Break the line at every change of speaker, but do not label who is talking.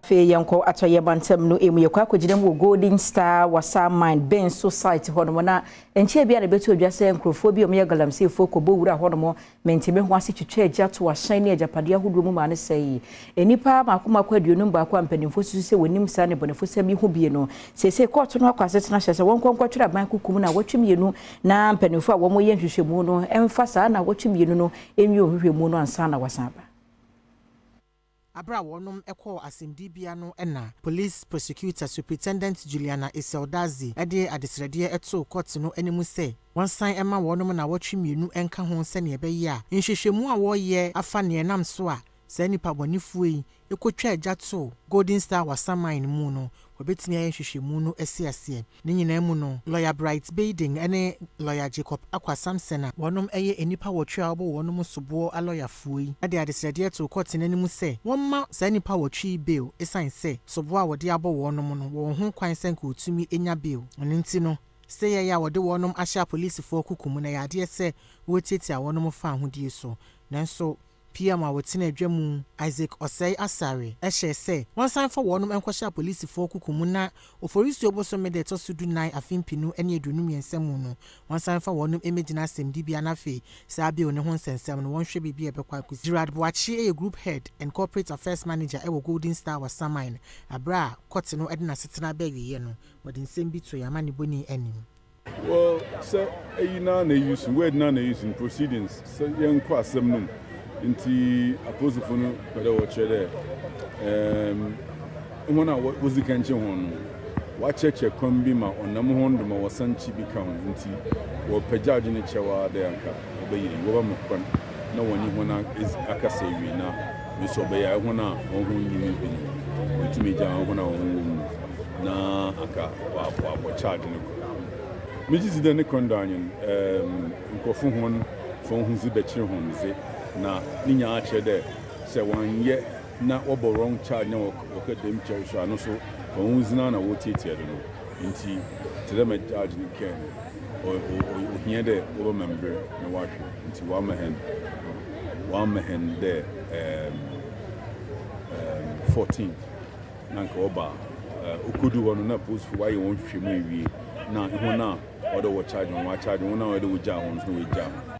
Afei yɛnkɔ Atɔeɛ Mantam no mu. Yɛkɔ akɔgyina mu wɔ Golden Star Wassa Mine Benso site hɔnom, na nkyɛn bi a na ɛbɛto odwa sɛ nkurɔfoɔ bi a wɔyɛ galamseyfoɔ kɔbɔ wura hɔnom menteme ho ase twitwa agya to ahyɛn ne agyapadeɛ ahodoɔ mu maa no sɛe. Nnipa mako mako 51 a mpanimfoɔ susu sɛ wɔnim saa ne bɔnefosɛm yi ho bie no, seesei kɔɔto no akɔ asetena hyɛ sɛ wɔnkɔ nkɔtwerɛ aban kukum na wɔtwe 2, na mpanimfoɔ a wɔyɛ nhwehwɛmu no ɛmfa saa na wɔtwe 2 no nwie nhwehwɛmu no ansa na wɔsan ba.
Abere a wɔnom kɔɔ asɛmdibea no na Police Prosecutor, Superintendent Juliana Iseldazi, de adesrɛdeɛ too court no anim sɛ wɔnsan ma wɔnom na wɔtwe 2 nka ho, sɛnea ɛbɛyɛ a nhwehwɛmu a wɔreyɛ afa nea ɛnam so a saa nnipa bɔnefoɔ yi kɔtwa agya too Golden Star Wassa Mine mu no, wɔbɛtumi ayɛ nhwehwɛmu no asi aseɛ. Ne nyinaa mu no, Lawyer Bright Baden ne Lawyer Jacob Akwa Samson a wɔnom yɛ nnipa 8 a wɔbɔ wɔnom soboɔ alɔyafoɔ yi de adesrɛdeɛ too court no anim sɛ wɔmma saa nnipa 8 yi bail, ɛsiane sɛ soboɔ a wɔde abɔ wɔnom no, wɔwɔ ho kwan sɛ nka wɔtumi nya bail. Ɔno nti no, sɛ yɛyɛ a wɔde wɔnom ahyɛ apolisifoɔ kuku mu na yɛ adeɛ sɛ wɔtiatia wɔnom fa ahodie so. Nanso PM a wɔtena adwa mu, Isaac Ɔsɛe Asare, ɛhyɛ sɛ wɔnsan fa wɔnom nkɔhyɛ apolisifoɔ kuku mu, na Oforisuo bosome de ɛtɔ so 14, afe 2023 mu no, wɔnsan fa wɔnom mmɛgyina asɛmdibea, na afei saa bail ne ho nsɛnsɛm no, wɔnhwɛ biribi a ɛbɛkɔ akɔsi. Gerard Boakye yɛ Group Head and Corporate Affairs Manager ɛwɔ Golden Star Wassa Mine. Abere a court no de n'asetena bɛwieɛ no, wɔde nsɛm bi to yɛn amanebɔni anim.
Well, sɛ eyi na na eyi so word na na eyi so proceedings sɛ yɛnkɔ asɛm no mu, nti apolisifo no pɛ dɛ wɔkyerɛ dɛ wɔn a wodzi kan kye wɔn no, wɔakyerɛkyerɛ kwan bi ma ɔnam hɔn do ma wɔsan kyi bi ka ho, nti wɔpɛ judge no kyɛw ara dɛ anka wɔbɛyɛ yi, wɔbɛma kwan na wɔnye hɔn akasa ewie, na nso ɔbɛyɛ a hɔn a wɔn ho nyim bi no, wɔtumi gya hɔn a wɔn ho wɔ mu no, na anka wɔabɔ charge no kɔ. Megye dzi dɛ ne kwan do anyen nkurɔfo hɔn fa ho dzi bɛkyerɛ hɔn dze, na ne nyinaa kyerɛ dɛ sɛ wɔanyɛ na wɔbɔ wrong charge na wɔka dɛm kyerɛ so a, no so fa ho dzina na wɔtiatia do no. Nti te dɛ ma judge no kɛɛ no, ohia dɛ wɔbɛma mber na wɔahwɛ, nti wɔama hɛn dɛ 14th na nka wɔba. Okodu hɔ no na polisifo wɔayɛ wɔn hwehwɛmu ewie, na hɔn a wɔde wɔ charge wɔn, wɔacharge wɔn, na wɔde wɔgyaa wɔn nso na wɔagyaa wɔn.